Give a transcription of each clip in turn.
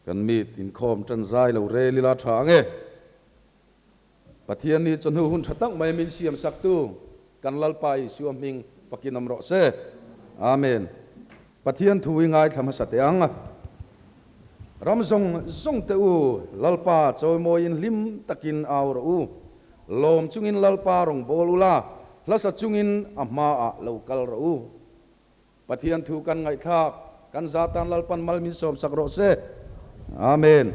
Kan meet inkhawm tan zai lo rel ila tha ang e. Pathian ni chawhnu hun tha tak mai min siam saktu kan Lalpa Isua hming fakin awm rawh se. Amen. Pathian thu i ngaithla hmasa teh ang. Ram zawng zawng te u, Lalpa chawimawiin hlim takin au rawh u. Lawm chungin Lalpa rawn bawl ula, hlasa chungin a hmaah lo kal rawh u. Pathian thu kan ngaihthlak, kan za tan Lalpan mal min sawmsak rawh se. Amen.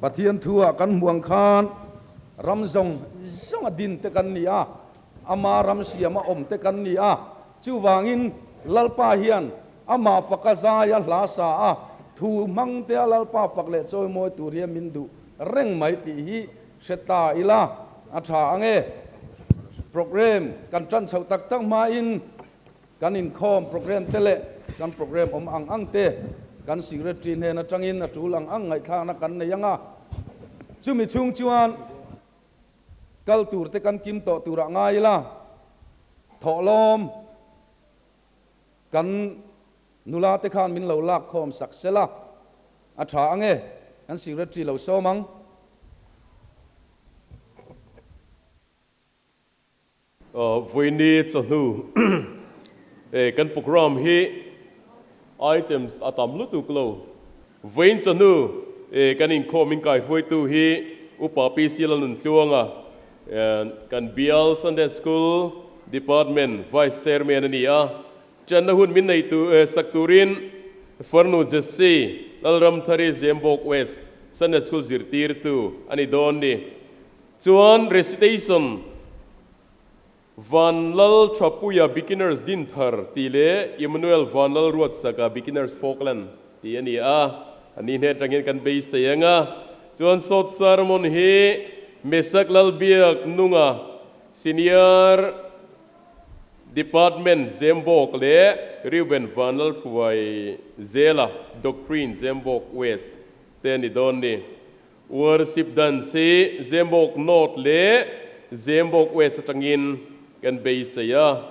Pathian thu ah kan hmuh ang khan ram zawng zawng a din te kan ni a, ama ram siam a awm te kan ni a, chuvangin Lalpa hian amah faka zaia hla sa a, thu hmang te a Lalpa fak leh chawimawi tur hian min duh reng mai tih hi hre ta ila a tha ang e. Program kan tan chhoh tak tak hmain Kan inkhawm program te leh kan program awm ang ang te kan secretary hnen atangin a tul ang ang ngaihthlakna kan nei ang a, chumi chhung chuan kal tur te kan kim tawh turah ngai ila, thawhlawm kan nula te khan min lo lak khawm sak sela a tha ang e, kan secretary lo sawm ang. Vawiini chawhnu kan program hi items a tam lutuk lo. Vawiin chawhnu kan inkhawm inkaihruaitu hi Upa PC Lalnuntluanga kan Bial Sunday School Department Vice Chairman a ni a. Channa hun min nei sak turin Farnu Jesse Lalramthari Zembawk West Sunday School zirtirtu a ni dawn ni. Chuan recitation Vanlal Thapuia Beginners Dinthar tih leh Emmanuel Vanlal Ruatsaka Beginners Falkland tih a ni a, a ni hnen atangin kan beisei ang a. Chuan short sermon hi Mesak Lalbiak Nunga Senior Department Zembawk leh Reuben Vanlal Hruai Zela Doctrine Zembawk West te a ni dawn ni. Worship dance hi Zembawk North leh Zembawk West atangin kan beisei a.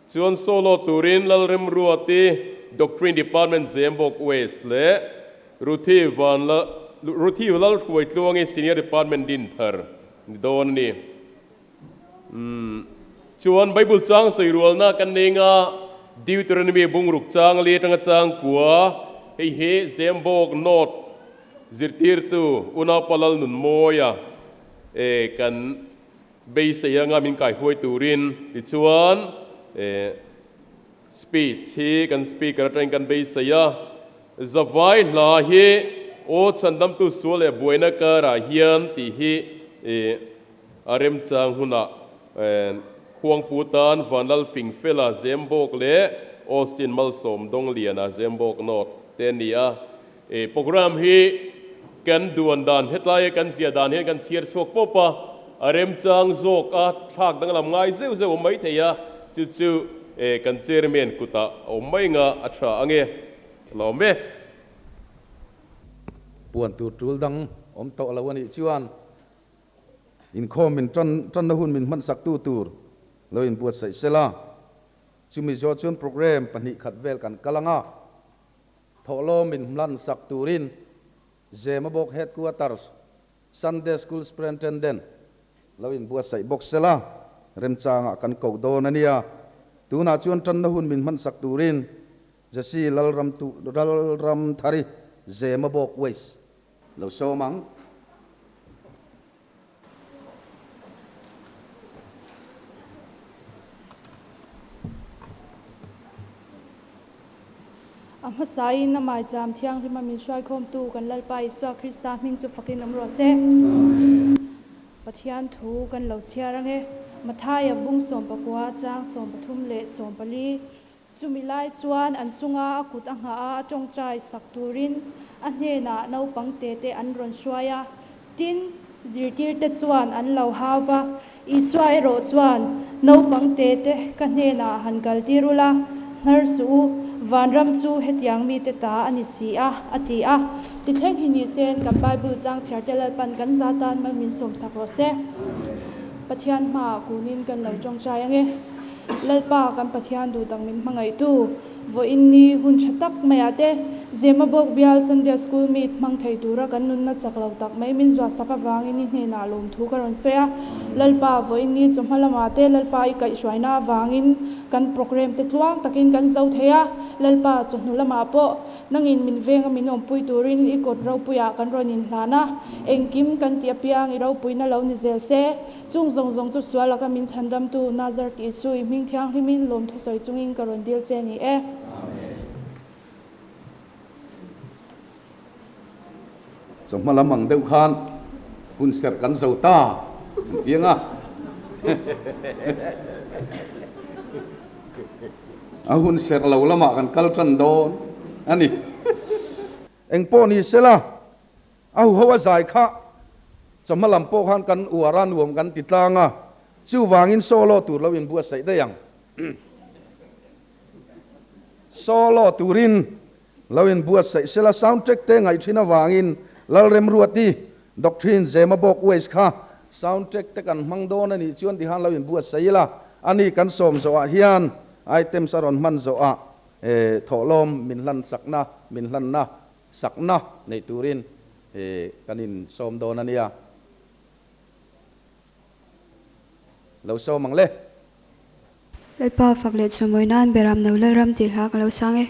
Chuan solo turin Lalremruati Doctrine Department Zembawk West leh Ruthi Vanla Ruthi Lalhruaitluangi Senior Department Dinthar ni dawn a ni. Umm chuan Bible chang sawi rualna kan nei nga Deuteronomy bungruk chang li atanga chang kua hei hi Zembawk North Zirtirtu Unaupa Lalnunmawia e kan beisei anga min kaihuai turin tichuan e speech hi kan speaker atangin kan beisei a, Zavai hla hi Aw Chhandamtu Sual leh Buaina karah hian tih hi e a remchang hunah e Khuangpu tan Vanlal Fingfela Zembawk leh Austin Malsawm Dongliana Zembawk North te a ni a. E program hi kan duan dan hetlaia kan ziah dan hian kan chhiar chhuak pawp a, a remchang zawk a thlak danglam ngai zeuh zeuh awm mai thei a, chu chu e kan chairman kutah a awm mai nga a tha ange lawm e. Puan tur tul dang awm tawh lo a nih chuan inkhawm min tan tanna hun min hmansak tu tur lo inbuatsaih sela, chumi zawh chuan program 2 khat vel kan kal ang a. Thawhlawm min hmlan sak turin Zemabawk Headquarters Sunday School Superintendent lo inbuatsaih bawk sela, remchangah kan koh dawn a nia. Tunah chuan tanna hun min hman sak turin Jesse Lalramthari Zemabawk West lo sawm ang. A hmasain a maicham thianghlima min hruaikhawmtu kan Lalpa Isua Krista hming chu fakin awm rawh se. Pathian thu kan lo chhiar ang e. Mathaia bung 19 chang 13 leh 14. Chumi lai chuan an chunga a kut a nghah a, a tawngtai sak turin a hnenah naupang te te an rawn hruai a. Tin, zirtirte chuan an lo hau va, Isua erawh chuan, Naupang te te ka hnenah han kal tir ula, hnar suh u, vanram chu hetiang mite ta a ni si a, a ti a. Tithleng hi ni sen kan Bible chang chhiar te Lalpan kan za tan mal min sawmsak rawh se. Pathian hmaah kunin kan lo tawngtai ange. Lalpa kan Pathian duh tak min hmangaihtu vawiin ni hun tha tak maiah te Zemabawk bial Sunday School meet hmang thei tura kan nunna chak lo tak mai min zuahsak avangin i hnenah lawmthu ka rawn sawi a. Lalpa vawiin ni chawhma lamah te Lalpa i kaihhruaina avangin kan programme te tluang takin kan zo thei a. Lalpa chawhnu lamah pawh Nangin min venga min awmpui turin i kawt ropuiah kan rawn inhlan a, engkim kan tih apiang i ropuina lo ni zel se. Chung zawng zawng chu sual laka min chhandamtu Nazareth Isu i hming thianghlimin lawmthu sawi chungin ka rawn dil che a ni e. Chawhma lam ang deuh khan hun serh kan zo ta an ti ang a. A hun serh lo lamah kan kal tan dawn a ni. Eng pawh ni sela, a huho a zai kha chawhma lam pawh khan kan uar a, nuam kan ti tlang a, chuvangin solo tur lo inbuatsaih daih ang. Solo turin Lo inbuatsaih sela soundtrack te ngaih thin avangin Lalremruati Doctrine Zemabawk Waste kha soundtrack te kan hmang dawn a nih chuan tihan lo inbuatsaih ila a ni kan sawm zawhah hian items a rawn hman zawhah thawhlawm min hlan sakna min hlanna sakna nei turin kan insawm dawn a nia. Lo sawm ang le. Lalpa fak leh chawmawi nan Beram No Lalram tih hla ka lo sang e.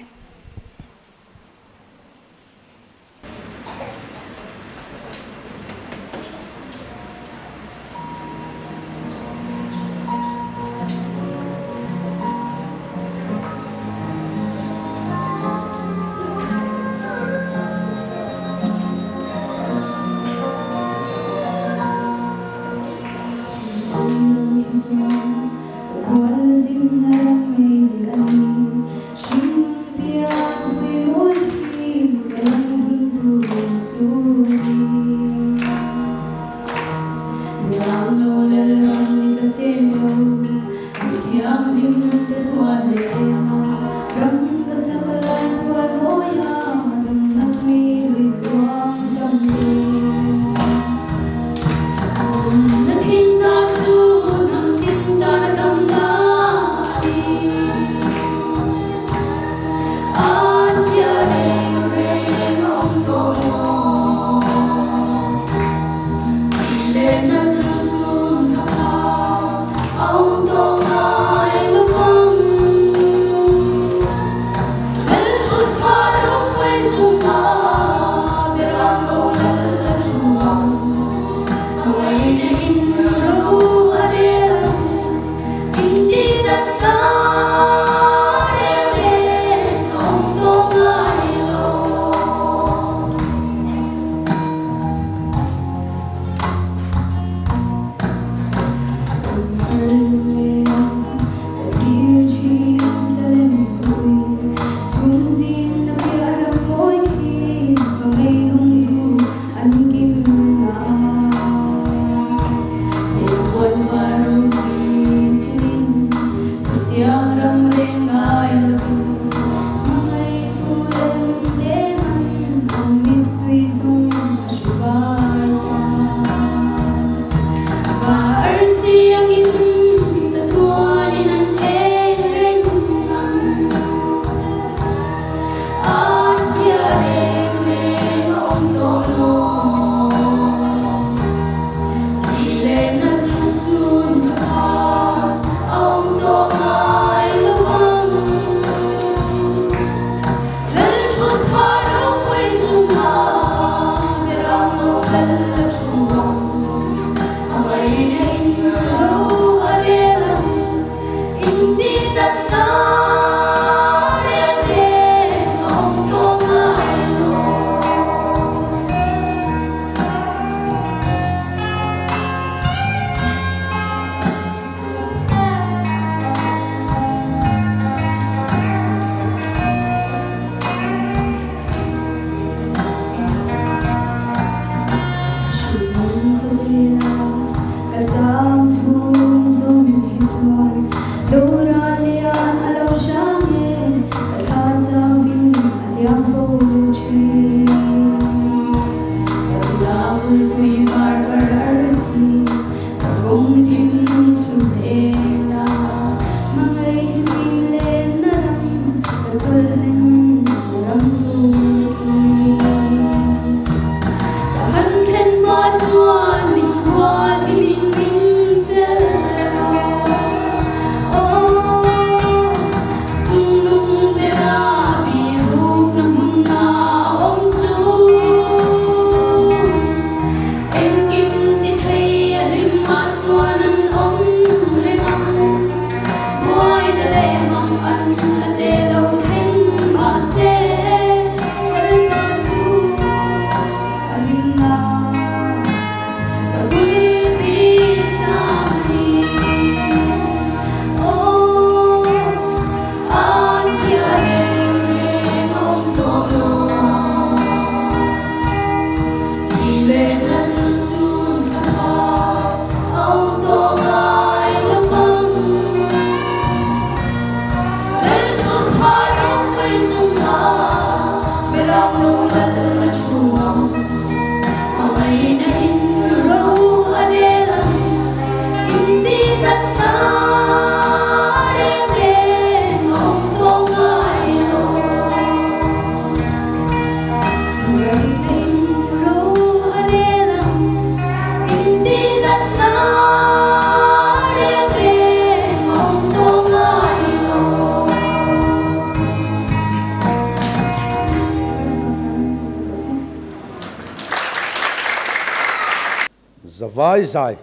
Thalai zai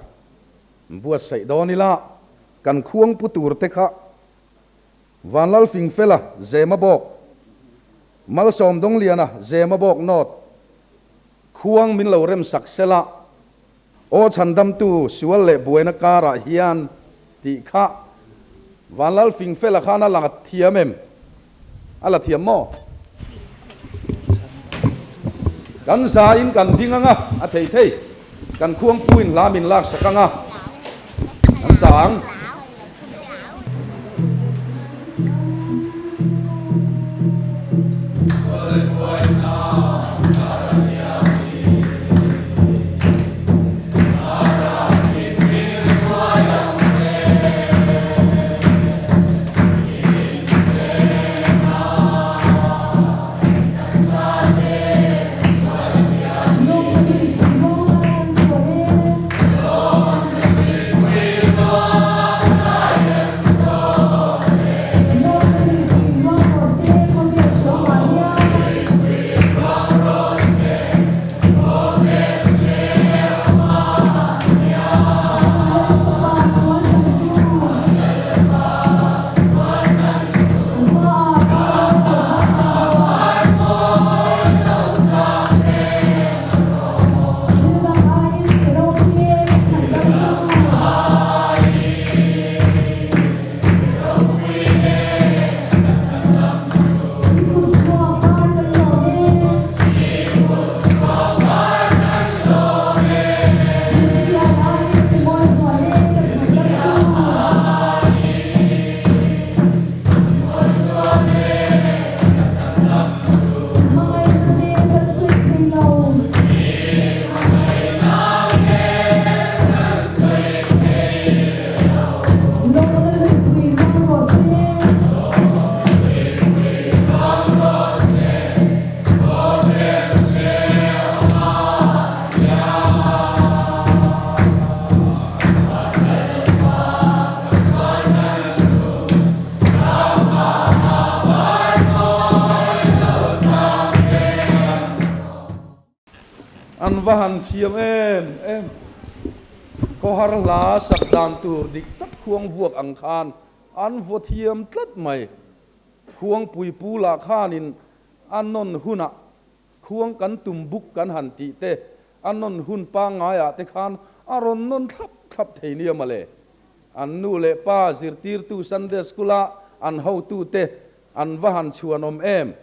buatsaih dawn ila kan khuang pu tur te kha Vanlalfingfela Zemabawk, Malsawmdawngliana Zemabawk North, khuang min lo remsak sela, Aw chhandamtu sual leh buaina karah hian tih kha Vanlalfingfela khan a la thiam em? A la thiam maw? Kan zain kan ding anga a thei thei, kan khuangpuiin hla min laksak anga kan sa ang. An va han thiam em em. Khawhar hla sak dan tur dik tak khuang vuak ang khan an vaw thiam tlat mai. Khuangpui pu lah khanin a nawn hunah Khuang kan tum buk kan han tih te, a nawn hun pangngaiah te khan a rawn nawn thlap thlap thei nia mawle. An nu leh pa zirtirtu Sunday School-a an hotute an va han chhuanawm em?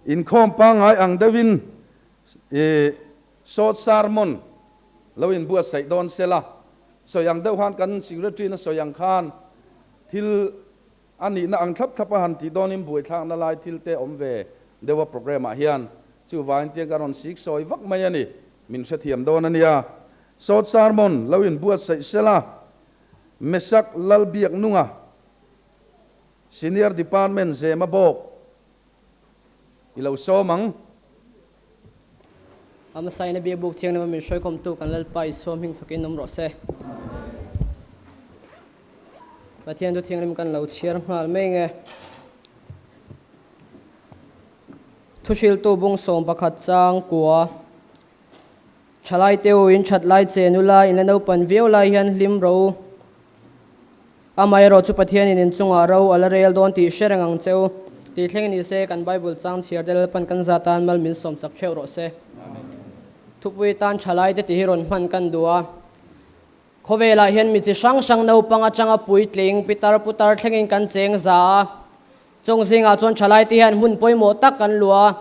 Inkhawm pangngai ang deuhin i short sermon lo inbuatsaih dawn sela, sawi ang deuh khan kan secretary-in a sawi ang khan thil A nihna ang thlap thlap a han tih dawnin buaithlakna lai thil te awm ve deuh a programme ah hian chuvangin tiang ka rawn sik sawi vak mai a ni. Min hrethiam dawn a nia. Short sermon lo in buatsaih sela, Mesak Lalbiaknunga, Senior Department Zema bawk i lo sawm ang. Amasaina Biakbuk Thianghlim a min hruaikhawmtu kan Lalpa Isua hming fakin awm rawh se. Pathian chu Thianghlim kan lo chhiar nghal mai nge. Thuhriltu bung 11 chang kua Thalai te u in that lai che nula in la naupan viau lai hian hlim ro u. Amaherawh chu Pathianin in chungah ro a la rel dawn tih hre reng ang che u. Tih thleng ni se kan Bible chang chhiar te Lalpan kan za tan mal min sawm chak theuh rawh se. Thupui tan thalai te tih hi rawn hman kan duh a. Khawvelah hian mi chi hrang hrang naupang atanga puitling, pitar putar thlengin kan cheng za a. Chung zingah chuan thalai te hian hmun pawimawh tak kan luah a.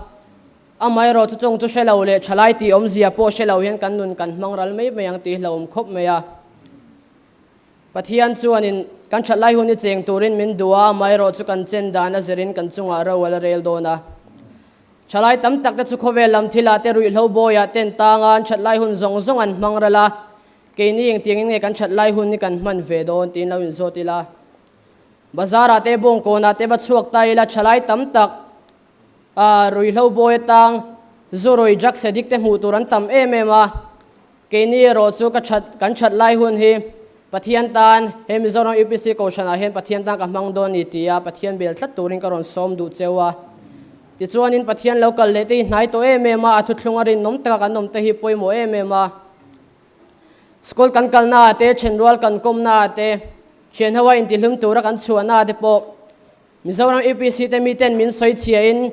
Amaherawh chu chung chu hre lo leh thalai tih awmzia pawh hre lo hian kan nun kan hmang ral mai mai ang tih hlauhawm khawp mai a. Pathian chuanin kan that lai hun hi cheng turin min duh a, amaherawh chu kan chen dan a zirin kan chungah ro a la rel dawn a. Thalai tam tak te chu khawvel lam thilah te ruihhlo bawiah ten tanga an that lai hun zawng zawng an hmang ral a, keini engtiangin nge kan that lai hun hi kan hman ve dawn tiin lo inzawt ila. Bazar-ah te bawngkawnah te va chhuak ta ila thalai tam tak ruihhlo bawi atang zu rui drugs addict te hmuh tur an tam em em a. Keini erawh chu ka that kan that lai hun hi Pathian tan he Mizoram UPC Kohhranah hian Pathian tan ka hmang dawn ni tia Pathian bel tlat turin ka rawn sawm duh cheu a. Tichuanin Pathian lo kal leh te hi hnai tawh em em a, a thuthlung a rinawm taka kan awm te hi pawimawh em em a. School kan kalnaah te, thenrual kan kawmnaah te, thianho a intihlum tura kan chhuahnaah te pawh Mizoram UPC te miten min sawi chhiain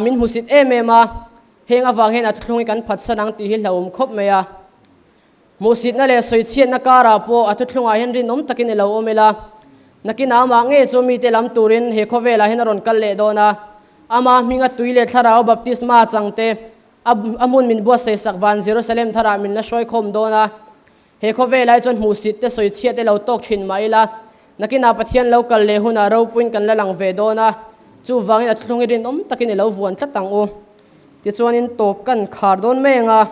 min hmusit em em a, heng avang hian a thuthlung hi kan phatsan ang tih hi hlauhawm khawp mai a. Hmuhsitna leh sawichhiatna karah pawh a thuthlungah hian rinawm takin i lo awm ila, nakinah amah ngei chu mite lam turin he khawvelah hian a rawn kal leh dawn a. Ama hminga tui leh thlarau baptisma changte a hmun min buatsaih sak van Jerusalem tharah min la hruaikhawm dawn a. He khawvelah hi chuan hmuhsit te sawichhiat te lo tawk thin mah ila, nakinah Pathian lo kal leh hunah ropuiin kan la lang ve dawn a, chuvangin a thuthlung hi rinawm takin i lo vuan tlat ang u. Tichuanin tawp kan khar dawn mai ang a.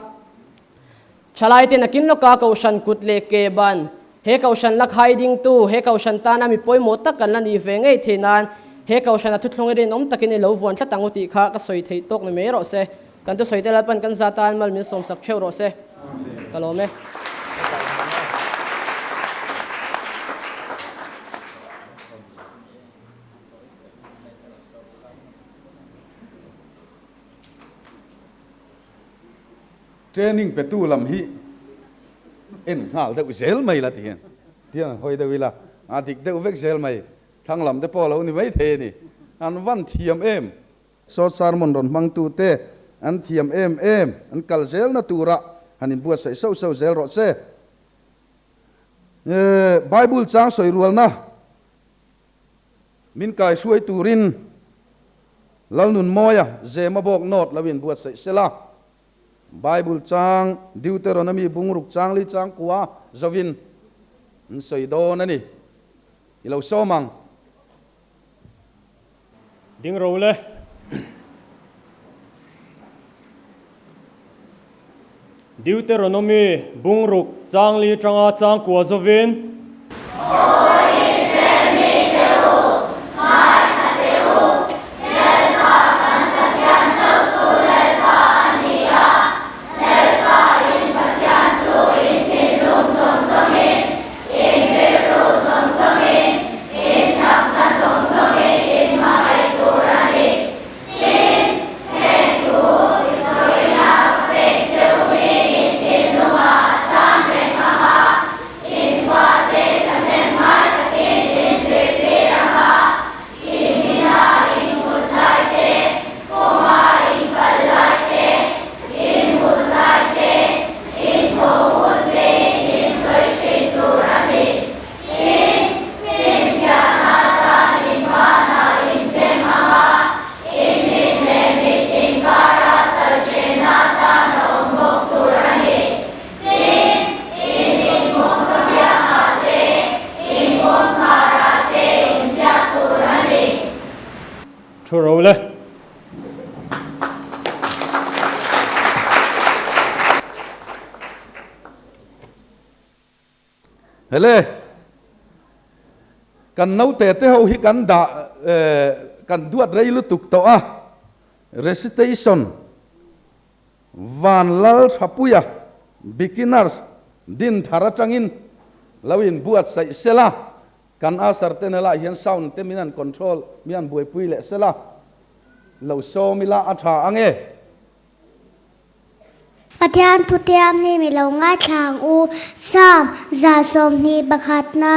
Thalaite nakin lawka Kohhran kut leh ke ban, he Kohhran la khai dingtu, he Kohhran tana mi pawimawh tak kan la nih ve ngei thei nan, he Kohhrana thuthlung i rinawm takin i lo vuan tlat ang u tih kha ka sawi theih tawk ni mai rawh se. Kan thusawi te Lalpan kan za tan mal min sawmsak theuh rawh se. Ka lawm e. Training petu lam hi en nghal deuh zel mai la ti hian tiang an hawi deuh ila a dik deuh vek zel mai thlang lam te pawh a lo ni mai thei a ni an van thiam em. Short sermon rawn hmangtu te an thiam em em an kal zelna tura han inbuatsaih sauh sauh zel rawh se. Bible chang sawi rualna min kaihruai turin Lalnunmawia Zema bawk note lo inbuatsaih sela. Bible chang Deuteronomy bungruk chang li chang kua zovin an sawi dawn a ni. I lo sawm ang. Ding ro le. Deuteronomy bungruk chang li tanga chang kua zovin. Thu ro le. Hele, kan naute te ho hi kan dah kan duat rei lutuk tawh a, recitation Van Lal Thapuia beginners din thar atangin lo inbuatsaih sela, kan usher te nalai hian sound te min han control min han buaipui leh sela, lo sawm ila a tha ange. Pathian thutiam hi mi lo ngaithla ang u. Psalm 121na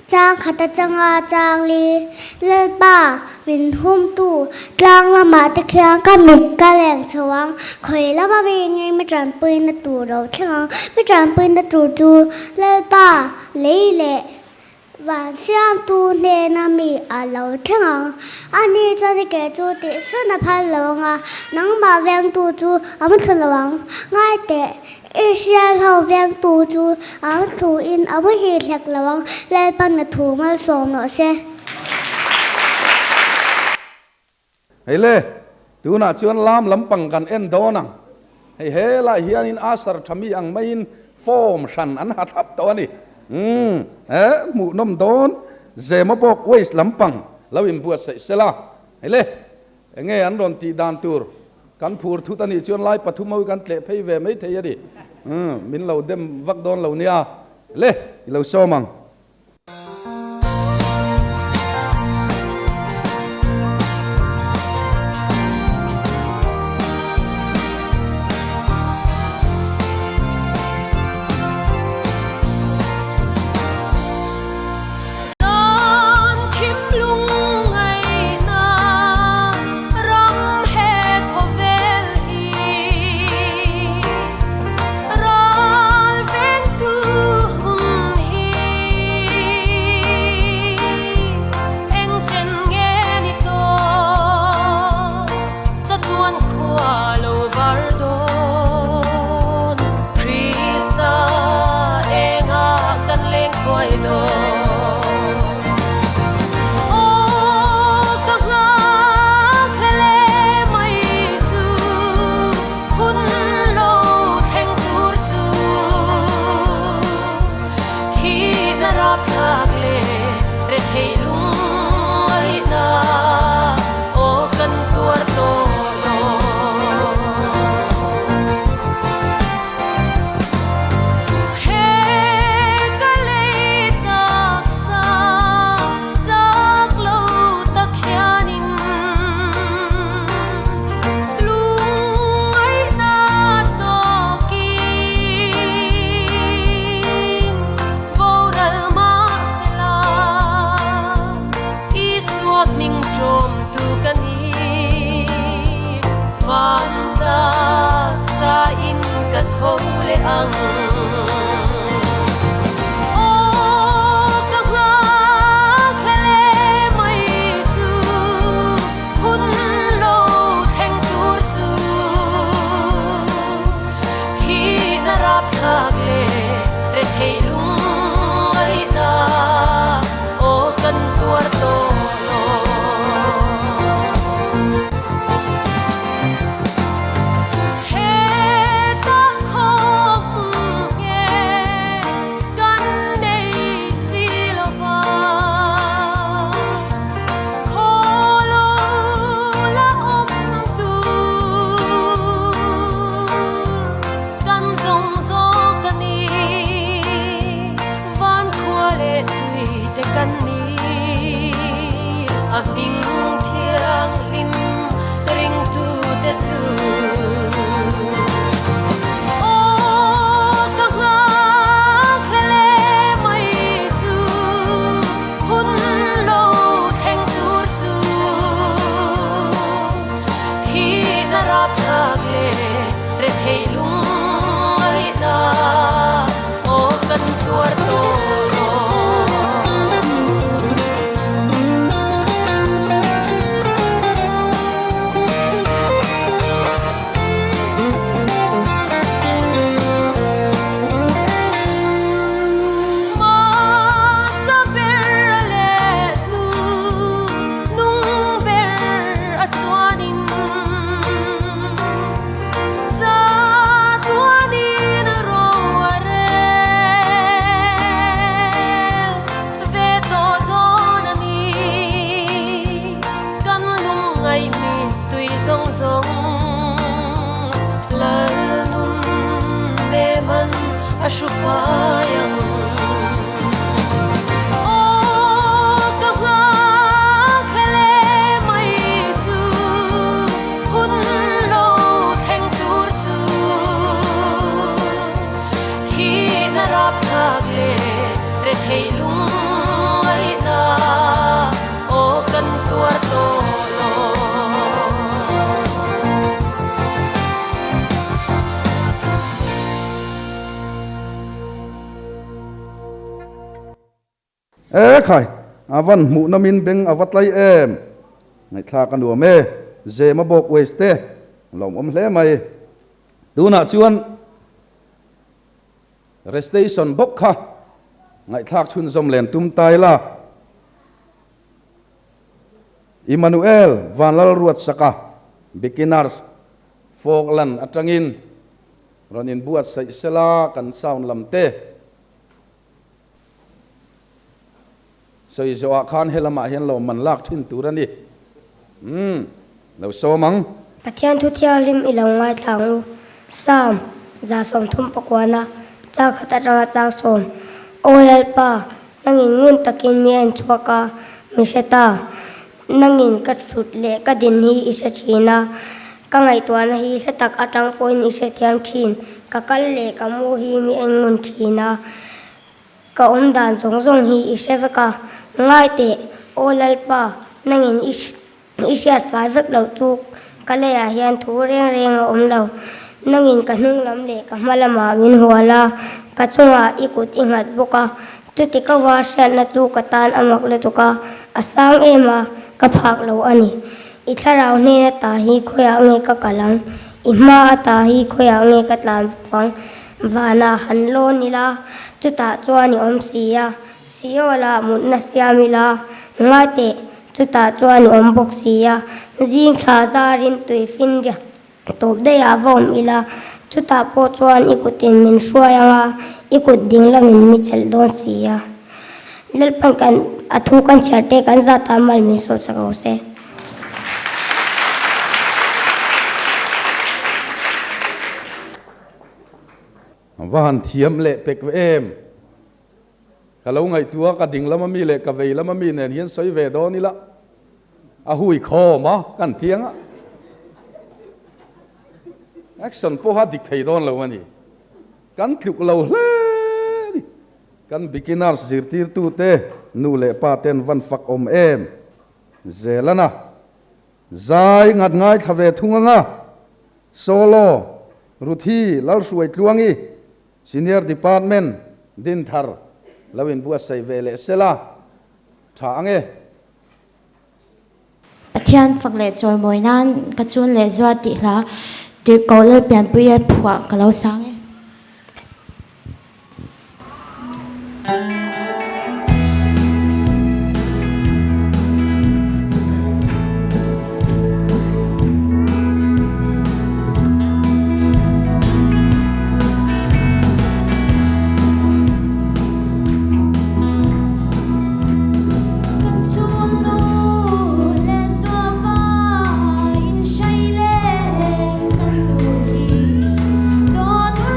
chang khat atanga chang li, Lalpa, min humtu tlang lamah te khian ka mit ka leng chho ang, khawi lama mi nge mi tanpuina tur lo thleng ang, mi tanpuina tur chu Lalpa lei leh Van siamtu hnena mi a lo thleng ang. Ani chuan i ke chu tihsawn a phal lo ang a, nangmah vengtu chu a hmu lo ang. Ngai teh, Israel ho vengtu chu a hmu in a muhil hlek lo ang, Lalpan a thu malsawm rawh se. Hei le, tunah chuan lam lampang kan en dawn ang. Hei helai hianin Asher tha mi ang maiin form hran an ha thlap tawh a ni. Umm, he hmuhnawm dawn Zema bawk waist lampang lo inbuatsaih sela. Hei le, enge an rawn tih dan tur kan phur thut a nih chuan lai pathum ho hi kan tleh phei ve mai thei a ni. Umm, min lo dem vak dawn lo nia. Le, i lo sawm ang. thuai dawn. Aw ka nghak hle mai chu hun lo thleng tur chu Thihna rapthlak leh rethei lungngaihna aw kan tuar tawh lo. He ka lei taksa chak lo tak hianin lungngaihna tawkin boral mahsela Isua hming ṭawmtu ka ni. Van taksa in ka tho leh ang. Aw ka nghak hle mai chu hun lo thleng tur chu thihna rapthlak leh rethei lungngaihna aw kan tuar tawh lo. Heta khaw hmun nge kan nei si lo va, khaw lo la awm tur kan zawng zawk a ni, van khua leh tui te kan ni, a hming thianghlim ringtute chu. Aw ka nghak hle mai chu hun lo thleng tur chu thihna rapthlak leh rethei lungngaihna aw kan tuar tawh lo. Hmasa ber leh hnu nung ber a chuanin Zatuanin ro a rel ve tawh dawn a ni. Kan lungngaih mittui zawng zawng Lalnun Neman a hru fai ang. Aw ka nghak hle mai chu hun lo thleng tur chu thihna rapthlak leh rethei lungngaihna aw kan tuar tawh lo. E khai, a van hmuh namin beng a va tlai em. Ngaihthlak a nuam e, Zema bawk waste te lawmawm hle mai. Tunah chuan Restation bawk kha ngaihthlak chhunzawm len tum tai la. Emmanuel Vanlalruatsaka, Beginners, Falkland atangin rawn inbuatsaih sela kan sound lam te. Sawi zawhah khan helamah hian lo man lak thin tur a ni. Umm, lo sawm ang. Pathian thu thianghlim i lo ngaithla ang u. Psalm, 33 pakuana, chang khat atanga chang sawm. Aw Lalpa, nangin ngun takin mi en chhuak a, mi hre ta. Nangin ka thut leh ka din hi i hre thin a, ka ngaihtuahna hi hla tak atang pawhin i hrethiam thin. Ka kal leh ka mu hi mi en ngun thin a, ka awm dan zawng zawng hi i hre vek a. Ngai teh, Aw Lalpa, nangin i i hriat fai vek loh chu ka leiah hian thu reng reng a awm lo. Nangin ka hnung lam leh ka hma lamah min hual a, ka chungah i kut i nghat bawk a, Chuti ka va hriatna chu ka tan a mak lutuk a, a sang em a, ka phak lo a ni. I thlarau hnen ata hi khawiah nge ka kal ang? I hma ata hi khawiah nge ka tlan vang? Vanah han lawn ila, Chutah chuan i awm si a, Seol-ah mutna siam ila, ngai teh, chutah chuan i awm bawk si a, zing thla zarin tui finriak tawp daihah va awm ila, chutah pawh chuan i kutin min hruai ang a, i kut ding lamin mi chelh dawn si a. Lalpan kan a thu kan chhiar te kan zat ah mal min sawhsak rawh se. Va han thiam leh pek ve em. Ka lo ngaihtuah ka ding lama mi leh ka vei lama mi nen hian sawi ve dawn ila a hui khawm a kan thiang a. Action pawha dik thei dawn lo a ni. Kan tluk lo hle a ni. Kan beginners zirtirtute nu leh pa ten van fak awm em Zelana zai ngat ngaithla ve thung anga solo Ruthi Lalhruai Tluangi Senior Department Dinthar lo inbuatsaih ve leh sela tha ange. Pathian fak leh chawimawi nan ka chun leh zuar tih hla Tirhkoh Lalpianpuia phuah ka lo sang e. Ka chhungnu leh zuapa in hrai leh chan tur hi dawn.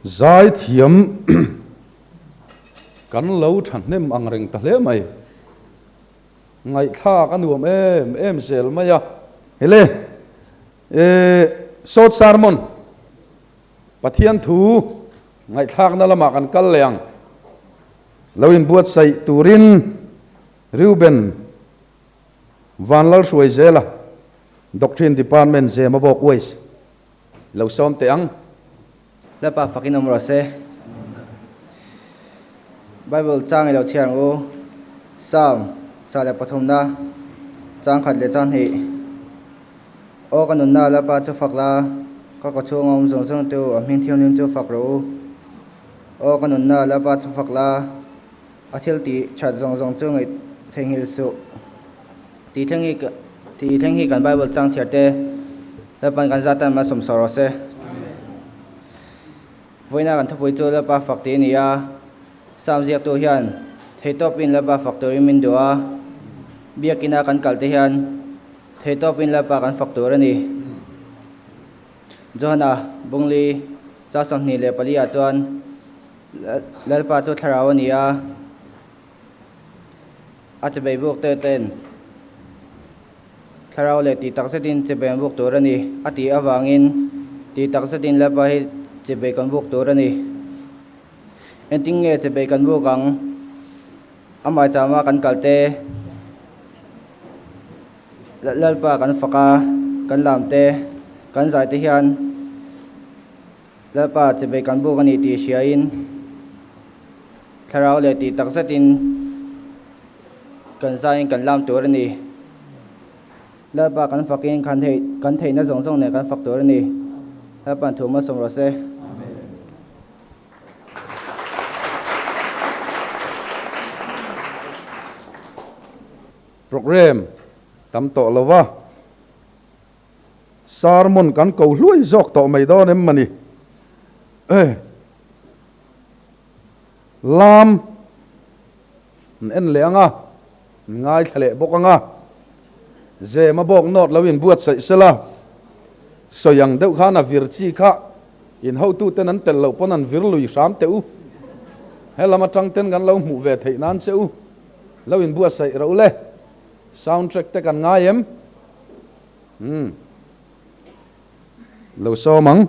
Zaithiam kan lo thahnem ang reng ta hle mai. Ngaihthlak a nuam em em zel mai a. Hele eh short sermon Pathian thu ngaihthlakna lamah kan kal leh ang. Lo inbuatsaih turin Reuben Vanlalhruaizela Doctrine Department Zemabawk Waste lo sawm teh ang. Lalpa fakin awm rawh se. Bible chang i lo chhiar ang u. Psalm 103na chang khat leh chang hnih. Aw ka nunna Lalpa chu fak la, ka kawchhunga awm zawng zawng tu a hming thianghlim chu fak rawh u. Aw ka nunna Lalpa chu fak la, a thil tih that zawng zawng chu ngaih theihnghilh suh. Tih thleng hi tih thleng hi kan Bible chang chhiar te Lalpan kan zat tan malsawm sawh rawh se. Vawiina kan thupui chu Lalpa fak tih a ni a, Psalm ziaktu hian theihtawpin Lalpa fak turin min duh a, biakina kan kal te hian theihtawpin Lalpa kan fak tur a ni. Johana Bungli cha 24 ah chuan Lalpa chu thlarau a ni a, A chebei buk te ten thlarau leh tih tak zetin chebei an buk tur a ni a tih avangin tih tak zetin Lalpa hi chebei kan buk tur a ni. Engtin nge chebei kan buk ang? Amah chama kan kal te, Lalpa kan fak a, kan lam te, kan zai te hian Lalpa chebei kan buk a ni tih hriain Thlarau leh tih tak zetin kan zaiin kan lam tur a ni. Lalpa kan fakin kan theih kan theihna zawng zawng nen kan fak tur a ni. Lalpa'n thu malsawm rawh se. Programme tam tawh lo va. Sermon kan ko hluai zawk tawh mai dawn em mani? Eh. Lam an en leh ang a, an ngaithla leh bawk ang a. Zema bawk nawt lo in buatsaih sela, sawi ang deuh khan a vir chi kha in hotuten an tel loh pawn an vir lui hram teh u. He lam atang ten kan lo hmuh ve theih nan che u. Lo in buatsaih ro le. Sound track te kan ngai em? Umm. Lo sawm ang.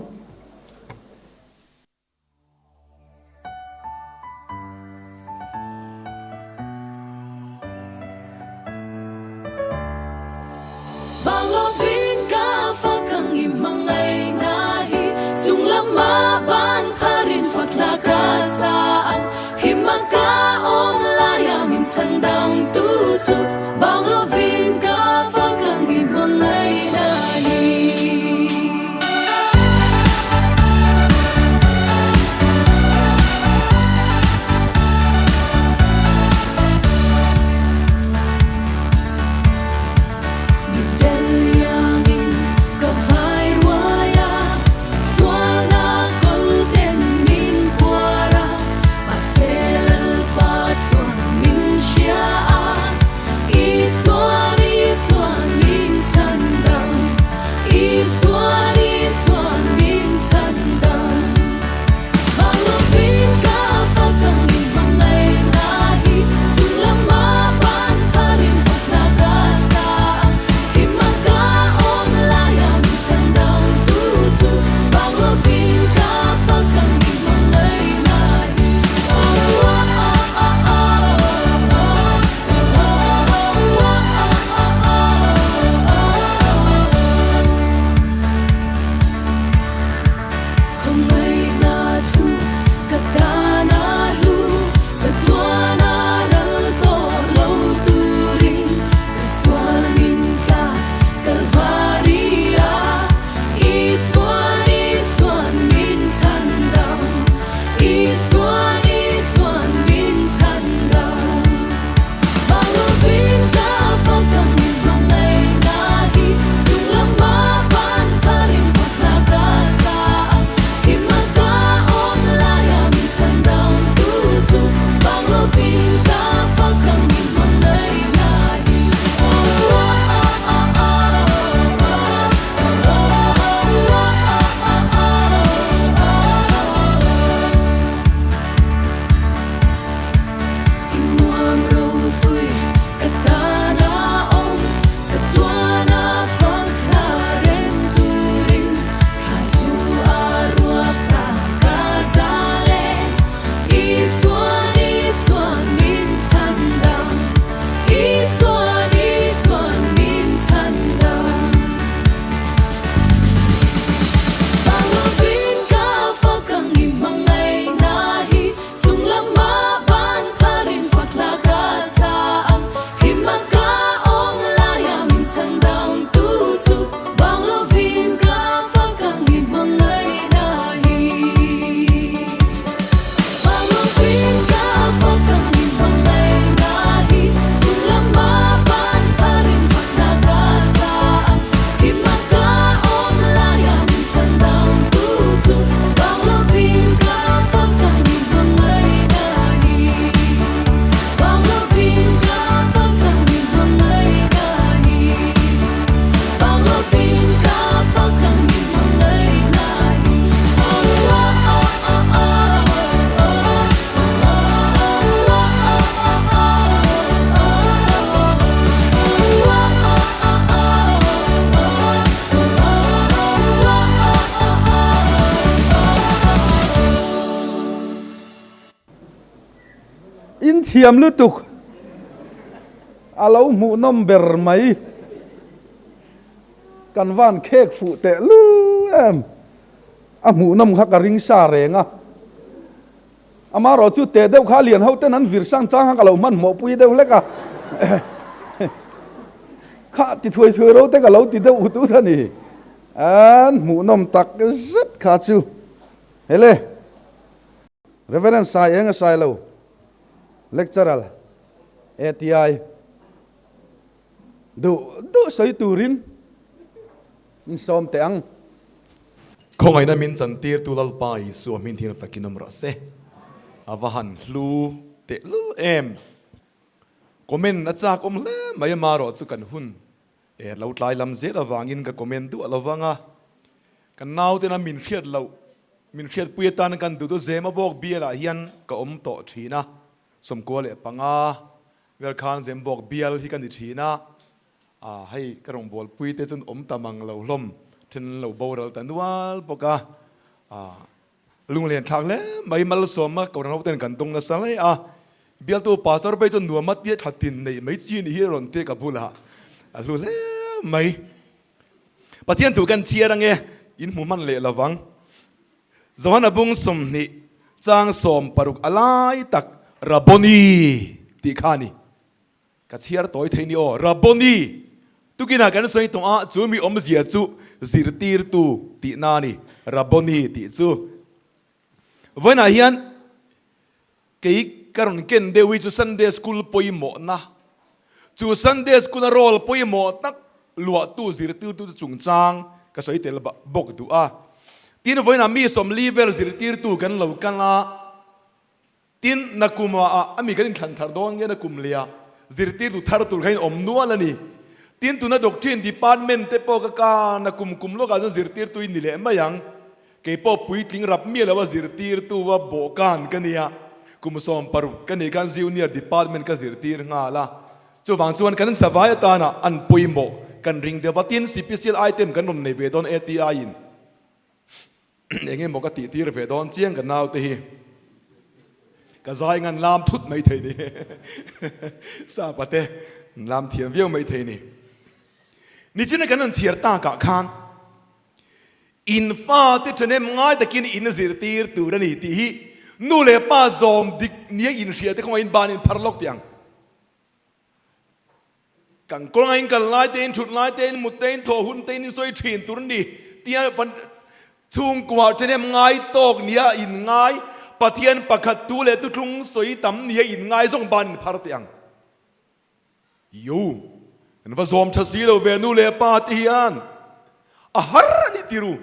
Thiam lutuk. A lo hmuhnawm ber mai. Kan van khek fuh teh lul em. A hmuhnawm kha ka ring sa reng a. Amaherawh chu teh deuh kha lian ho ten an vir sang chang kha ka lo hmanhmawh pui deuh hlek a. Kha ti thuai thuai ro te ka lo ti deuh ut ut a ni. An hmuhnawm tak zet kha chu. Hele. Reverend Sai eng a sai lo. Lecturer ATI duh duh sawi turin in sawm teh ang. Khawngaihna min chantirtu Lalpa Isua hmin hian fakin awm rawh se. A va han hlu tehlul em. Comment a chak awm hle mai amarawh chu kan hun e lo tlai lam zel avangin ka comment duah lo vang a. Kan nautena min hriat loh min hriatpui atan kan duh chu Zemabawk bialah hian ka awm tawh thin a, 95 vel khan Zemabawk bial hi ka ni thin a. A, hei ka rawngbawlpui te chuan awm ta mang lo hlawm, then an lo boral ta nual bawk a. A, lunglen thlak hle mai, malsawma Kohhran hoten kan dawng nasa hle a. Bialtu Pastor phei chuan nuam a tia tha tin neih mai chi ni hi a rawn ti ka bulah a hlu hle mai. Pathian thu kan chhiar ange, in hmu hman leh lovang. Johana bung 20 chang 60 a lai tak Rabboni tih kha a ni. Ka chhiar tawi thei ni aw. Rabboni, tukinah kan sawi tawh a, chu mi awmzia chu zirtirtu tihna a ni, Rabboni tih chu. Vawiinah hian kei ka rawn ken deuh hi chu Sunday School pawimawhna, chu Sunday School-a role pawimawh tak luahtu zirtirtu chu chungchang ka sawi tel bawk duh a. Tin, vawiinah mi 40 vel zirtirtu kan lo kal a. Tin, nakum ah a mi kan inthlan thar dawn nge nakum leh ah zirtirtu thar tur kha in awm nual a ni. Tin, tuna Doctrine Department te pawh ka ka nakum kum lawkah chuan zirtirtu in ni leh mai ang. Kei pawh puitling rap miah lo a zirtirtu a bawhkan ka nia. Kum 60 ka nih khan Junior Department ka zirtir nghal a. Chuvang chuan kan zavai atana an pawimawh kan ring deuh va. Tin, CPCL item kan rawn nei ve dawn ATI in. Eng emaw ka tih tir ve dawn chiang ka naute hi ka zai ngan lam thut mai thei ni sapa te lam thiam viau mai thei ni nichina kan an chhiar takah khan in fate ṭhahnem ngai takin in zirtir tur a ni tih hi nu leh pa zawm dik nia inhria te kawngah in ban in phar lawk tih ang. Kan kawnga in kal lai te, in thut lai te, in mut te, in thawh hun te in insawi thin tur a ni tia chhungkua ṭhenem ngai tawk nia in ngai, Pathian pakhat tu leh tuthlung sawi tam nia in ngai zawng ban in phar teh ang. Io, kan va zawm tha si lo ve nu leh pa te hian a har a ni tiru.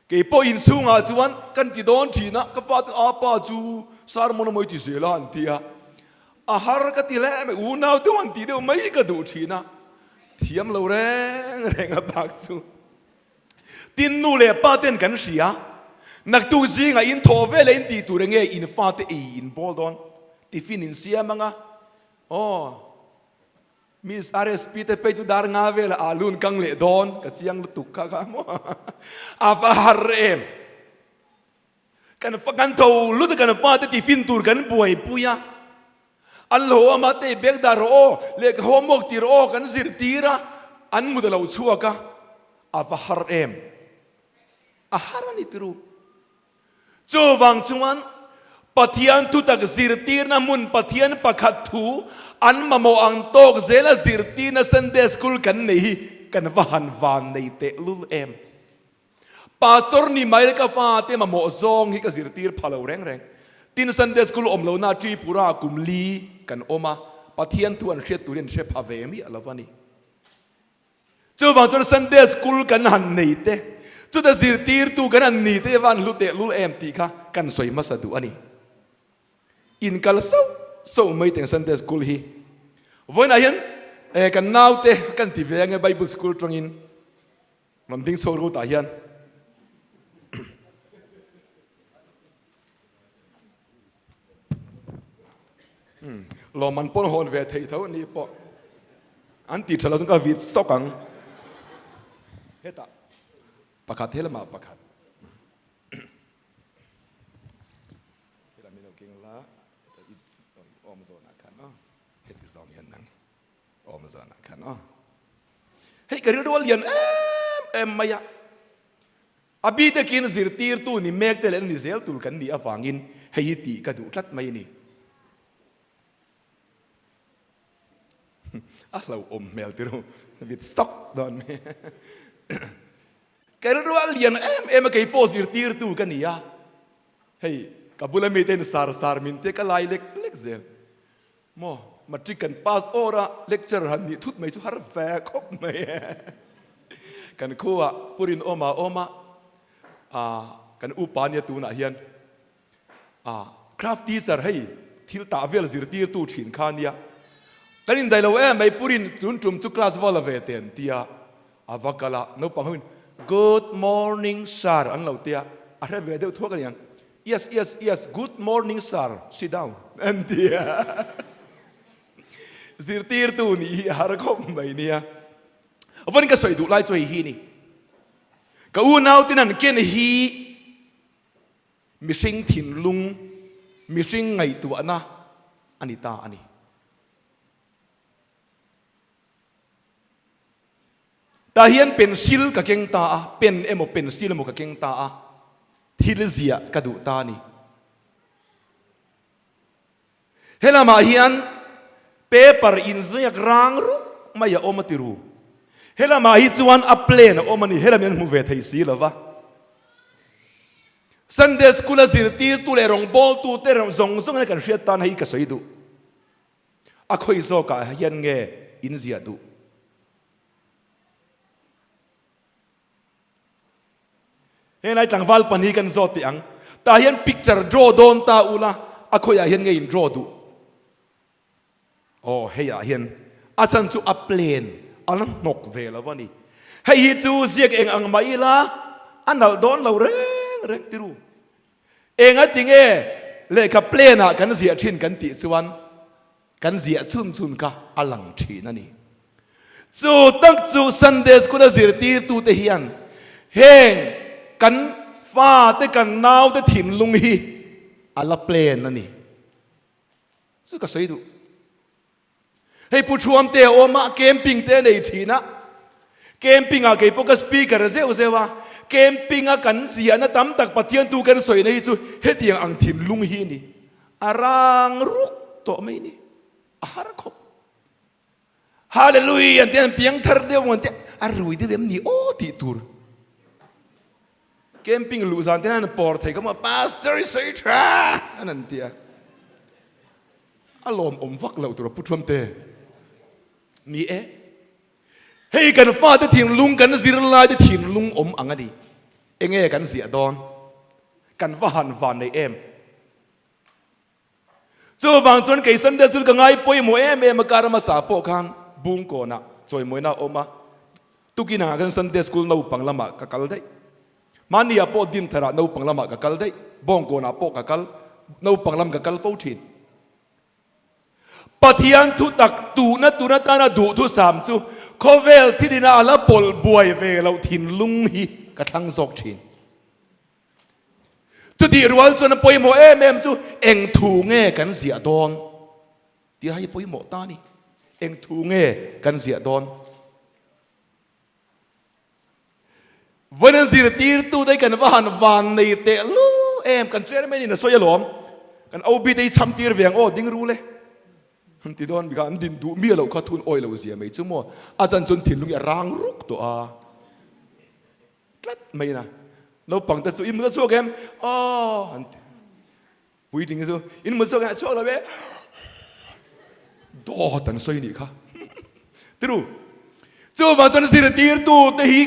Kei pawh inchhungah chuan kan ti dawn thin a, ka fa ten a pa chu sermon a mawi ti zel a an ti a, a har ka ti hle mai, unau deuh an tih deuh mai ka duh thin a, thiam lo reng reng a bak chu. Tin nu leh pa ten kan hria, naktuk zingah in thawh vel a in tih tur enge in fate ei in bawl dawn, tiffin in siam anga, aw. Miss RSP te phei chu dar nga velah aa lun kang leh dawn ka chiang lutuk kha kha maw a va har em kan fa kan tho lut a kan fa te tiffin tur kan buaipui a an lo awm a te bag dah rawh aw lehkha homework ti rawh aw kan zirtir a an mut a lo chhuak a a va har em a har a ni turu. Chuvang chuan Pathian thutak zirtirna hmun Pathian pakhat thu an mamawh ang tawk zela zirtirna Sunday School kan nei hi kan va han van nei teh lul em. Pastor ni mai ka fate mamawh zawng hi ka zirtir pha lo reng reng. Tin Sunday School awm lohna Tripura kum li kan awm a, Pathian thu an hriat turin an hre pha ve miah lo a ni. Chuvang chuan Sunday School kan han nei te, chuta zirtirtu kan han ni te van hlu teh lul em tih kha kan sawi hmasa duh a ni. Inkal sauh sauh mai teng Sunday School hi. Vawiinah hian kan naute kan ti ve ange Bible School tangin rawn ding chho rutah hian. Lawmman pawn hawn ve thei tho ni pawh an ti tha lo chuan ka vit stock ang. Hetah pakhat helamah pakhat. Helam in lo keng la. Awm zawnah khan aw. Heti zawng hian nang awm zawnah khan aw. Hei ka rilru a lian em em mai a. A bi takin zirtirtu ni mek te leh ni zel tur kan nih avangin hei hi tih ka duh tlat mai a ni. A hlauhawm hmel tiro vit stock dawn mai. Ka rilru a lian em em a kei pawh zirtirtu ka ni a. Hei ka bula mite in sar sar min te ka lai lek lek zel. Maw matric kan pass awr a lecture han nih thut mai chu har ve khawp mai e. Kan khuah Purin awm a awm a, ah kan upa nia tunah hian ah craft teacher hei thil tah vel zirtirtu thin kha nia. Kan indaih lo em mai Purin tun tum chu class va la ve te an tia a va kal a naupang ho in good morning sir an lo tia a hre ve deuh thuak aniang. Yes yes yes good morning sir sit down an ti a zirtirtu nih hi a har khawp mai nia vawn ka sawi duh lai chu hei hi ni ka unau ten an ken hi mihring thinlung mihring ngaihtuahna a ni ta a ni. Tah hian pencil ka keng ta a, pen emaw pencil emaw ka keng ta a, thil ziah ka duh ta a ni. He lamah hian paper inziak rang rup mai a awm a ti ru. He lamah hi chuan a plan a awm a ni, he lam hian hmu ve thei si lo va. Sunday School a zirtirtu leh rawngbawltute zawng zawng hian kan hriat tan hei ka sawi duh. A khawi zawkah hian nge in ziah duh? Helai tlangval pan hi kan zawt teh ang. Tah hian picture draw dawn ta ula, a khawiah hian nge in draw duh? Aw, heiah hian a chhan chu a plan a la hnawk ve lo a ni. Hei hi chu ziak eng ang mah ila a nalh dawn lo reng reng tiru. Engati nge lehkha plan ah kan ziah thin kan tih chuan kan ziah chhun chhun kha a lang thin a ni. Chu tak chu Sunday School a zirtirtute hian heng kan fate kan naute thinlung hi a la plan a ni. Chu ka sawi duh. Hei Pu Thuam te a awm a, camping te a nei thin a. Camping ah kei pawh ka speaker zeuh zeuh a, camping a kan ziahna tam tak Pathian tu kan sawina hi chu hetiang ang thinlung hi a ni. A rang ruk tawh mai ni. A har khawp. Hallelujah an ti an piang thar deuh an ti a rui deuh em ni aw tih tur. Camping luh zan te hian an pawr thei ka maw Pastor i sawi tha an an ti a. A lawmawm vak loh tur a pu thuam te. Ni e. Hei kan fate thinlung kan zirlai te thinlung awm ang a ni. Enge kan ziah dawn? Kan va han van nei em? Chuvang chuan kei Sunday chu ka ngai pawimawh em em a kar hmasa pawh khan Bungkawnah chawimawina a awm a. Tukin ah khan Sunday school naupang lamah ka kal daih. Mahniah pawh Dinthar ah naupang lamah ka kal daih, Bawngkawnah pawh ka kal, naupang lam ka kal fo thin. Pathian thu tak tuhna tun atana duhthusam chu khawvel thilina a la pawlh buai ve loh thinlung hi ka thlang zawk thin. Chutih rual chuan a pawimawh em em chu eng thu nge kan ziah dawn tih hi pawimawh ta a ni. Eng thu nge kan ziah dawn? Vawiin zirtirtute hi kan va han van nei teh lul em, kan chairman in a sawi alawm, kan OB te hi cham tir ve ang aw ding rul e an ti dawn bikah an din duh miah loh kha thun awi lo zia mai chu maw, a chan chuan thinlung hi a rang ruk tawh a tlat mai na, naupang te chu in mut a chhuak em aw an ti. Puitling chu in mut chhuak eh chhuak lo e dawt an sawi nih kha tiru chuvang chuan zirtirtu te hi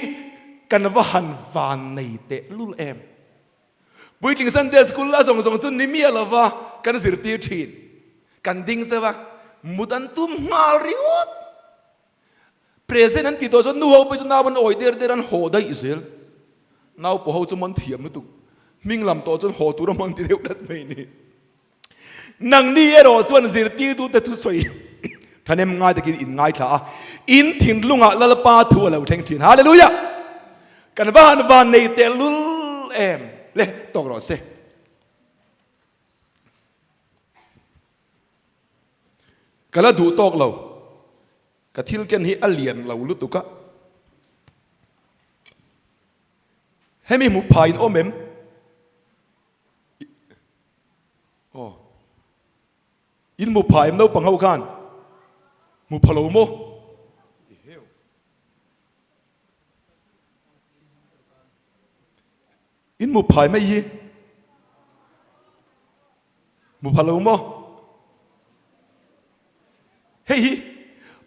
kan va han van nei teh lul em puitling Sunday school a zawng zawng chu ni miah lova kan zirtir thin kan ding zeuh a mut an tum nghal ringawt present an tih tawh chuan nu ho pawh chu nau an awi der der an haw daih zel nau pawh ho chu man thiam lutuk hming lam tawh chuan haw tur a man ti deuh tlat mai ni nangni erawh chuan zirtirtu te thusawi thahnem ngai takin in ngaithla a in thinlungah lalpa thu a lo thleng thin hallelujah kan va han van nei teh lul em le tawk rawh se. Ka la duh tawk lo. Ka thil ken hi a lian lo lutuk a. Hemi hmuh phah in awm em? Aw. In hmu phah em naupang ho khan? Hmu pha lo maw? In hmu phai mai hi. Hmu pha lo maw? Hei hi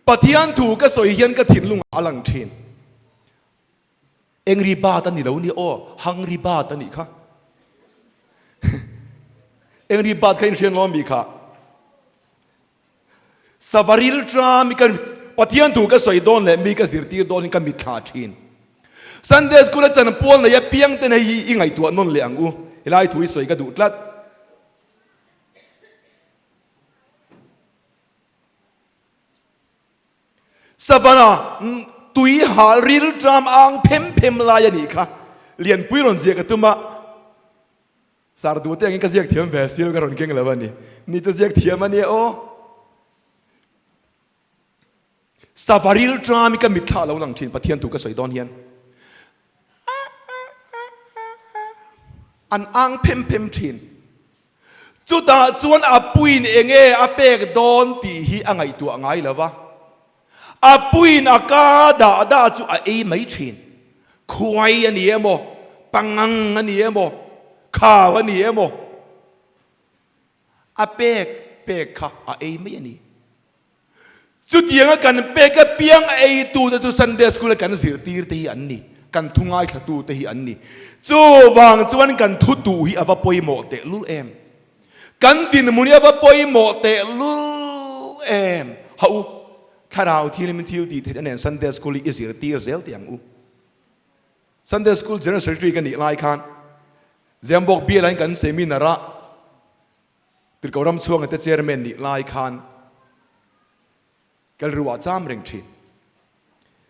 Pathian thu ka sawi hian ka thinlungah a lang thin. Angry Bird a ni lo nia aw, Hungry Bird a nih kha. Angry Bird kha inhriat ngawm mi kha. Savaril tram i ka Pathian thu ka sawi dawn leh mi ka zirtir dawn in ka mitthla thin. Sunday School a chan pual nei apiang ten hei hi i ngaihtuah nawn leh ang u. Helai thu i sawi ka duh tlat. Savana tui hal ril tram ang phem phem lai a nih kha. Lianpui rawn ziah ka tum a. Sar duh te angin ka ziak thiam ve sil ka rawn keng lo a ni. Ni chu ziak thiam a nia aw. Savaril tram hi ka mitthla lo lang thin Pathian tu ka sawi dawn hian. An ang phem phem thin. Chutah chuan a puiin enge a pek dawn tih hi a ngaihtuah ngai lo va. A puiin a ka dah dah chu a ei mai thin. Khuai a ni emaw, pangang a ni emaw, khau a ni emaw, a pek pek kha a ei mai a ni. Chutianga kan pek apiang eitute chu Sunday School a kan zirtirte hi an ni, kan thu ngaithlatute hi an ni. Chuvang chuan kan thu tuh hi a va pawimawh tehlul em? Kan dinhmun hi a va pawimawh tehlul em? Ha u, Thlarau Thianghlim thil tih theihna nen Sunday School hi i zirtir zel teh ang u. Sunday School General Secretary ka nih lai khan Zembawk bialain kan seminar ah Tirhkoh ram chhuanga te chairman nih lai khan ka rilru ah cham reng thin.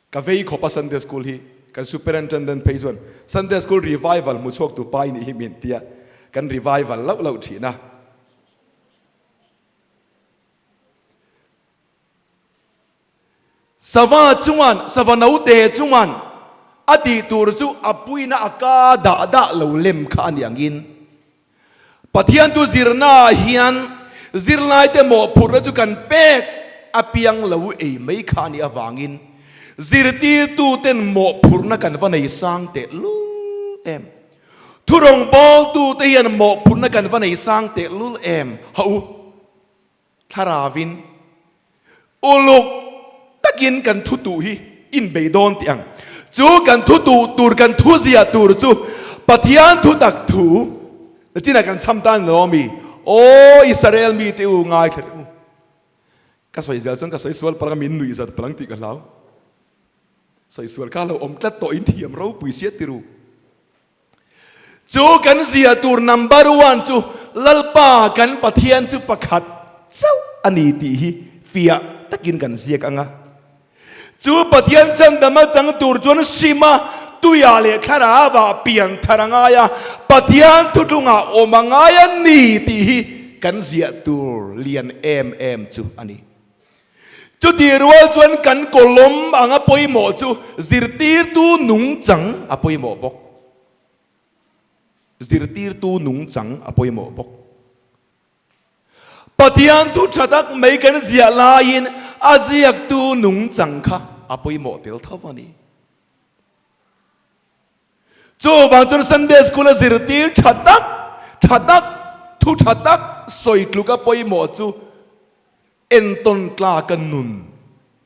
Ka vei khawp a Sunday School hi kan superintendent phei chuan Sunday School revival hmu chhuak tu pa i nih hi min tia kan revival loh loh thin a. Sava chuan, sava note chuan a tih tur chu a puina a ka dah dah lo lem kha a ni angin Pathian thu zirnaah hian zirlaite mawhphurhna chu kan pek apiang lo ei mai kha a nih avangin zirtirtuten mawhphurhna kan va nei sang teh lul em. Thurawngbawltute hian mawhphurhna kan va nei sang teh lul em. Ha u. Thlarauin uluk takin kan thu tuh hi inbei dawn tih ang. Chu kan thu tuh tur, kan thu ziah tur chu Pathian thu tak thu chinah kan chham tan lo ami? Aw Israel mite u ngaithla teh u. Ka sawi zel chuan ka sawi sual palh ang a, min nuih zat palh ang tih ka hlau. Sawi sual kha lo awm tlat tawh in thiam ropui sia tiru. Chu kan zia tur number one chu Lalpa kan Pathian chu pakhat chauh a ni tih hi fiah takin kan ziak ang a. Chu Pathian chandama chang tur chuan hrima tuia leh thlarauah pian thar a ngai a, Pathian thutlungah awm a ngai a ni tih hi kan ziah tur lian em em chu a ni. Chutih rual chuan kan kawlawm anga pawimawh chu zirtirtu nungchang a pawimawh bawk. Zirtirtu nungchang a pawimawh bawk. Pathian thu tha tak mai kan ziah laiin a ziaktu nungchang kha a pawimawh tel tho a ni. Chuvang chuan Sunday School a zirtir tha tak, tha tak, thu tha tak sawi tluka pawimawh chu Entawn tlaka nun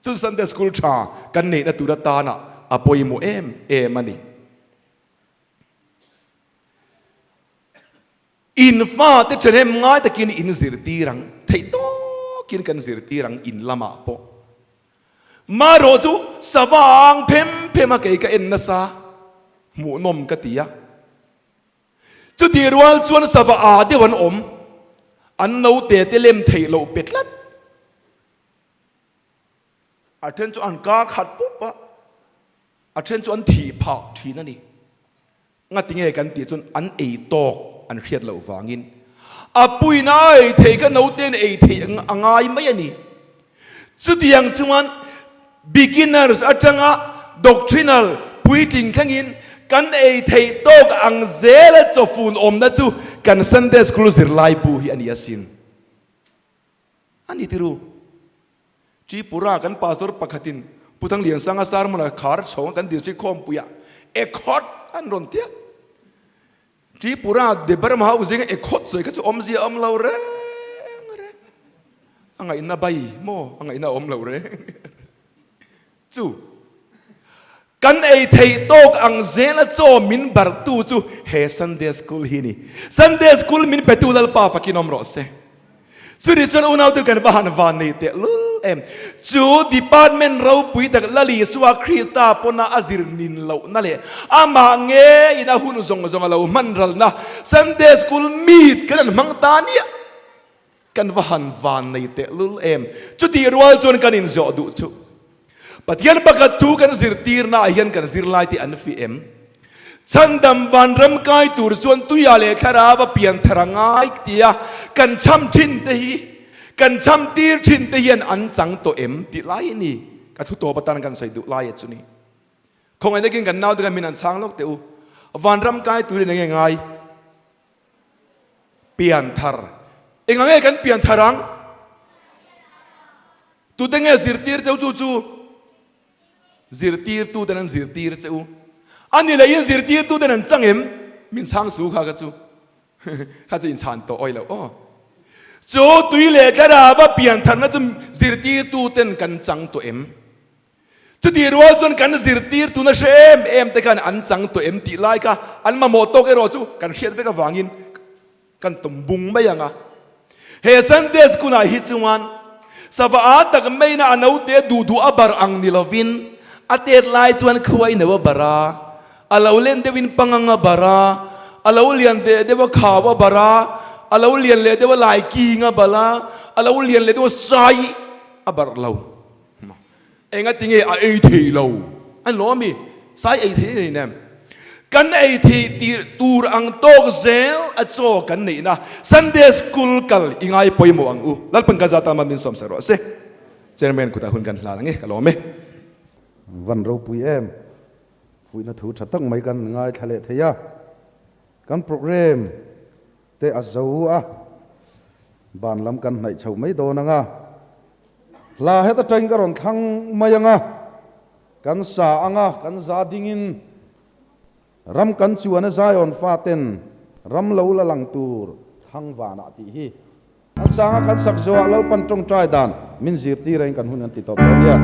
chu Sunday School tha kan neihna tur atana a pawimawh em em a ni. In fate ṭhahnem ngai takin in zirtir ang, theih tawkin kan zirtir ang in lamah pawh. Marawh chu sava ang phem phem a kei ka en nasa, hmuhnawm ka ti a. Chutih rual chuan sava aa deuh an awm, an naute te lem theih loh pe tlat. A then chu an ka khat pup a, a then chu an thih phah thin a ni. Ngati nge kan tih chuan an ei tawk an hriat loh vangin a puina a ei thei kha naute in ei theih a ngai mai a ni. Chutiang chuan beginners atanga doctrinal puitling thlengin kan ei theih tawk ang zela chawfun awmna chu kan Sunday School zirlai bu hi a ni asin. A ni tiru. Tripura kan pastor pakhatin Pu Thangliansanga sermon a khar chhawng kan district khawmpuiah ekhawt an rawn tia. Tripura Debarma ho zinga ekhawt sawi kha chu awmzia awm lo reng reng. A ngaihna bai maw a ngaihna awm lo reng chu kan ei theih tawk ang zela chaw min bartu chu he Sunday School hi ni. Sunday School min petu Lalpa fakin awm rawh se. Chutih chuan unautu kan va han van nei teh lul em. Chu department ropui tak Lal Isua Krista pawna a zir nin lohna leh amah ngeiin a hun zawng zawng a lo hman ralna Sunday School meet kan han hmang ta nia. Kan va han van nei teh lul em. Chutih rual chuan kan inzawh duh chu Pathian pakhat thu kan zirtirna ah hian kan zirlai te an fi em? Chhandam vanram kai tur chuan tuia leh thlarau a pian thar a ngai tia kan chham thin te hi kan chham tir thin te hian an chang tawh em tih lai a ni. Ka thu tawp atan kan sawi duh lai a chu ni. Khawngaih takin kan naute khan min an chhang lawk teh u. Vanram kai turin enge ngai? Pian thar. Enga nge kan pian thar ang? Tute nge zirtir cheu chu chu? Zirtirtu ten an zirtir che u. A ni leh in zirtirtu ten an chang em? Min chhang su kha kha chu. Kha chu inchhan tawh awi loh aw. Chu tui leh thlarau a pian tharna chu zirtirtu ten kan chang tawh em? Chutih rual chuan kan zirtir tuna hre em em te khan an chang tawh em tih lai kha an mamawh tawk erawh chu kan hriat vek avangin kan tum bung mai ang a. He Sunday School ah hi chuan sava a tak maina a naute duh duh a bar ang ni lovin a tet lai chuan khuai no a bar a, a lo len deuhin pangang a bar a, a lo lian deh deuh a khau a bar a, a lo lian leh deuh a lai king a bal a, a lo lian leh deuh a sai a bar lo. Enga tinge a ei thei lo an lo ami? Sai ei thei nei nem. Kan ei thei tir tur ang tawk zel a chaw kan neihna Sunday School kal i ngai pawimawh ang u. Lalpan ka zat ama min sawm sa rawh se. Chairman kutah hun kan hlan ang e, ka lawm e. Van ropui em. Fuihna thu tha tak mai kan ngaithla leh thei a. Kan program te a zo a, ban lam kan hnaih chhoh mai dawn ang a, hla heta tangin ka rawn thlang mai ang a, kan sa ang a, kan za dingin ram kan chuan a Zion faten ram lo la lang tur thlang vanah tih hi an sang a, kan sak zawhah Lalpan tawngtai dan min zirtir a in kan hun an ti tawp dawn nia.